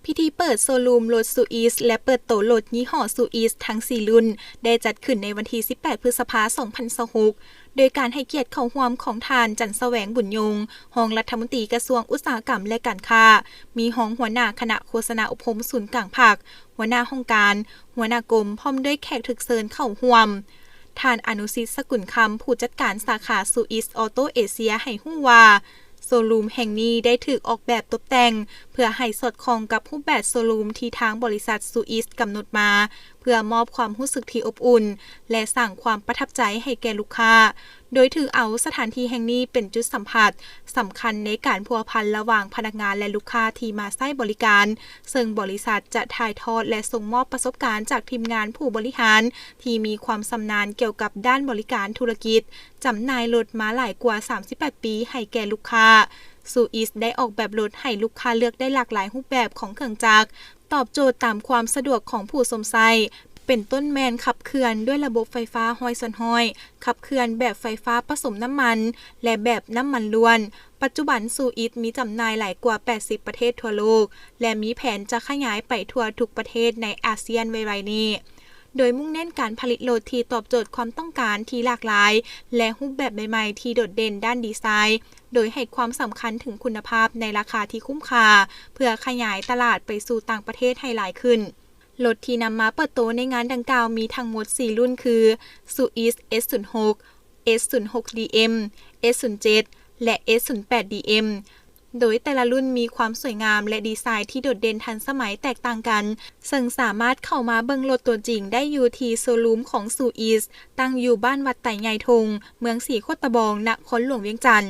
ພິທີເປີດໂຊຣູມລົດຊູອິສ ແລະ ເປີດໂຕລົດຍີ່ຫໍ້ຊູອິສທັງສີ່ລຸ້ນ ໄດ້ຈັດຂຶ້ນໃນວັນທີສິບແປດ ພຶດສະພາ ສອງພັນຊາວຫົກ ໂດຍການໃຫ້ກຽດເຂົ້າຮ່ວມຂອງທ່ານ ຈັນສະແຫວງ ບຸນຍົງ ຮອງລັດຖະມົນຕີກະຊວງອຸດສາຫະກຳ ແລະ ການຄ້າ, ມີຮອງຫົວໜ້າຄະນະໂຄສະນາອົບຮົມສູນກາງພັກ, ຫົວໜ້າຫ້ອງການ, ຫົວໜ້າກົມ ພ້ອມດ້ວຍແຂກຖືກເຊີນເຂົ້າຮ່ວມ. ທ່ານ ອະນຸສິດ ສະກຸນຄຳ ຜູ້ຈັດການສາຂາຊູອິສ ອອໂຕ້ ເອເຊຍ ໃຫ້ຮູ້ວ່າ ໂຊຣູມແຫ່ງນີ້ໄດ້ຖືກອອກແບບຕົບແຕ່ງ ເພື່ອໃຫ້ສອດຄ່ອງກັບຮູບແບບໂຊຣູມທີ່ທາງບໍລິສັດຊູອິສກຳນົດມາ ເພື່ອມອບຄວາມຮູ້ສຶກທີ່ອົບອຸ່ນ ແລະ ສ້າງຄວາມປະທັບໃຈໃຫ້ແກ່ລູກຄ້າ, ໂດຍຖືເອົາສະຖານທີ່ແຫ່ງນີ້ເປັນຈຸດສຳຜັດສຳຄັນໃນການພົວພັນລະຫວ່າງພະນັກງານ ແລະ ລູກຄ້າທີ່ມາໃຊ້ບໍລິການ, ເຊິ່ງບໍລິສັດຈະຖ່າຍທອດ ແລະ ສົ່ງມອບປະສົບການຈາກທີມງານຜູ້ບໍລິຫານທີ່ມີຄວາມຊຳນານກ່ຽວກັບດ້ານບໍລິການທຸລະກິດ ຈຳໜ່າຍລົດມາຫຼາຍກວ່າສາມສິບແປດປີໃຫ້ແກ່ລູກຄ້າ. ຊູອິສໄດ້ອອກແບບລົດໃຫ້ລູກຄ້າເລືອກໄດ້ຫຼາກຫຼາຍຮູບແບບຂອງເຄື່ອງຈັກ, ຕອບໂຈດຕາມຄວາມສະດວກຂອງຜູ້ຊົມໃຊ້, ເປັນຕົ້ນແມ່ນຂັບເຄື່ອນດ້ວຍລະບົບໄຟຟ້າຮ້ອຍສ່ວນຮ້ອຍ, ຂັບເຄື່ອນແບບໄຟຟ້າປະສົມນ້ຳມັນ ແລະ ແບບນ້ຳມັນລ້ວນ. ປັດຈຸບັນ ຊູອິສມີຈຳໜ່າຍຫຼາຍກວ່າແປດສິບປະເທດທົ່ວໂລກ ແລະ ມີແຜນຈະຂະຫຍາຍໄປທົ່ວທຸກປະເທດໃນອາຊຽນໄວໆນີ້. ໂດຍມຸ່ງເນັ້ນການຜະລິດລົດທີ່ຕອບໂຈດຄວາມຕ້ອງການທີ່ຫຼາກຫຼາຍ ແລະ ຮູບແບບໃໝ່ໆທີ່ໂດດເດັ່ນດ້ານດີໄຊ, ໂດຍໃຫ້ຄວາມສຳຄັນເຖິງຄຸນນະພາບໃນລາຄາທີ່ຄຸ້ມຄ່າ ເພື່ອຂະຫຍາຍຕະຫຼາດໄປສູ່ຕ່າງປະເທດໃຫ້ຫຼາຍຂຶ້ນ. ລົດທີ່ນຳມາເປີດໂຕໃນງານດັ່ງກ່າວມີທັງໝົດສີ່ລຸ້ນຄື ຊູອິສ ເອສສູນຫົກ, ເອສສູນຫົກດີເອັມ, ເອສສູນເຈັດ ແລະ ເອສສູນແປດດີເອັມ ໂດຍແຕ່ລະລຸ້ນມີຄວາມສວຍງາມ ແລະ ດີໄຊທີ່ໂດດເດັ່ນທັນສະໄໝແຕກຕ່າງກັນ, ເຊິ່ງສາມາດເຂົ້າມາເບິ່ງລົດຕົວຈິງໄດ້ຢູ່ທີ່ໂຊຣູມຂອງຊູອິສ ຕັ້ງຢູ່ບ້ານວັດໄຕໃຫຍ່ທົ່ງ, ເມືອງສີໂຄດຕະບອງ, ນະຄອນຫຼວງວຽງຈັນ.